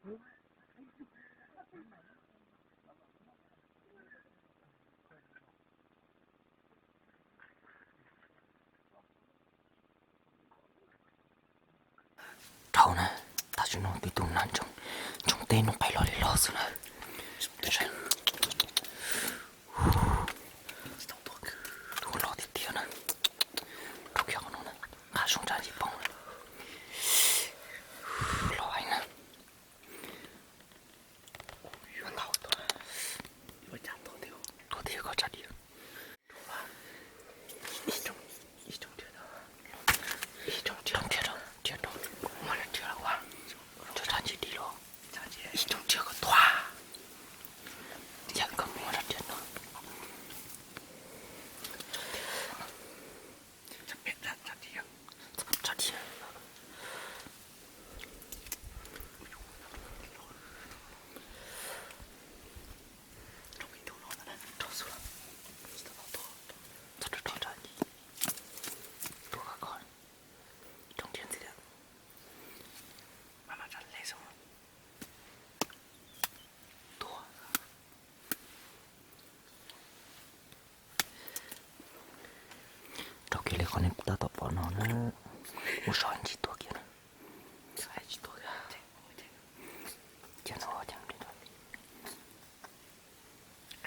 Dhau na, tam sim no twb tu na, ntsoog teb no pais los li los xwb na. Tus los tiag tiag na. Rau kiag qhov no na, nqa zoo tsa ntsis poob na. Los heev na. Tuag tiag koj tsa dim. Ib rooj riam rau, riam rau, muab rau riam los ua, rau tsa ntsis dim los. Ib rooj riam koj tuag. Yam koj muab rau riam no. Tsa dim. Rau kiag li qhov nej tab tom pom no na, ua sov tsis tuag kiag na. Ces no ces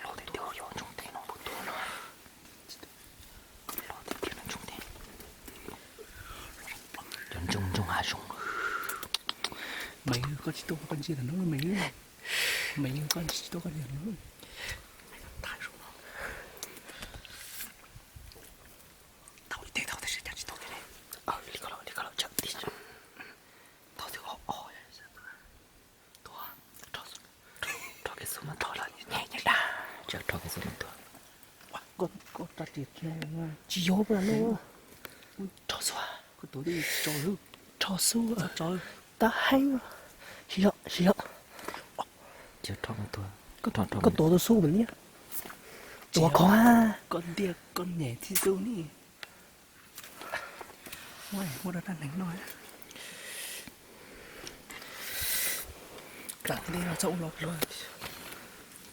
los tiag tiag yog ntsoog teb no puas tuag no. Los tiag tiag no ntsoog teb. Cov ntsoog ntsoog hav zoov. Maiv, koj tsis tuaj koj ntsia ntawm no Maiv. Maiv, koj tsis tuaj koj ntsia ntawm no. Tau ib teg tau tab sis cas tsis tau li. Li ko los, li ko los tsam tib. Tau twb ob ob. Tuag. Rho kiag xub mas tuag lawm. Nyiam nyiam dab. Tsis rho kiag xub mas tuag. Koj, koj rab riam kiag. Tsis yog pa no. Rho xub. Koj tuav twb tsis tso lawm. Rho xub. Tab heev. Sim los, sim los. Tsis rho mas tuag. Koj tuav tau xub mas liab. Tuav khov. Koj ntiag koj nyem txij xub ni. Muab rau rab hneev no. Plam thiaj li los txog ua los luag.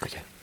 Koj yawg,